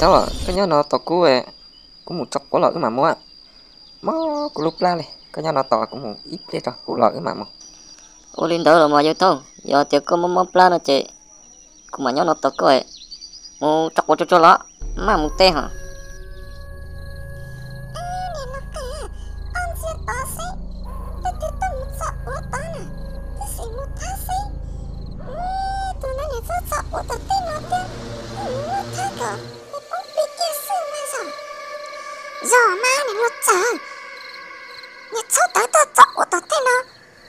Tau, koj nyob no tos kuv, kuv mus tso quav los wb mam mus. Mob kuv lub plab li, koj nyob no tos kuv mus ib pliag tso kuv los wb mam mus. Ua li ntawd los mas yawg Thauj, yog tias koj mob mob plab no ces kuv mam nyob no tos koj, mus tso quav tso tso los maj mus teb ho. Niam laus Qe, koj ntsia tod xwb, leej twg tuaj mus txog ua tod na, twb xeem mus thab xwb. Tus no niam txog txog ua tom tej no tiag, mus thab kom nws poob plig kiag xwb mas yog. Yog mas niam laus Qe, niam txhob tawv tuaj txog ua tom tej no,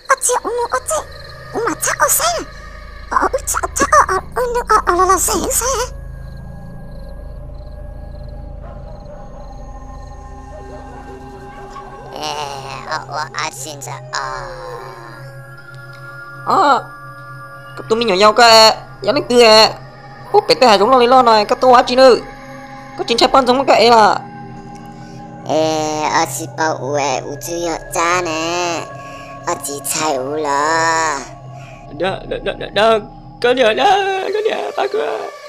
ua txiv ua mus ua txij, kuv mam txhab ua saib na. Wb txhab ua los los zem wb saib. Ua dab tsi ntawd? Koj tus me nyuam yaus koj yog leej twg? Pub pem tej hav zoov loj li loj no koj tuaj ua dab tsi na? Koj tsis ntshai poj ntxoog muab koj ev los? Ob txiv paub ua, kuv twb yog Tsab ne, ob txiv txhais kuv los? Koj niam, koj niam, pab kuv.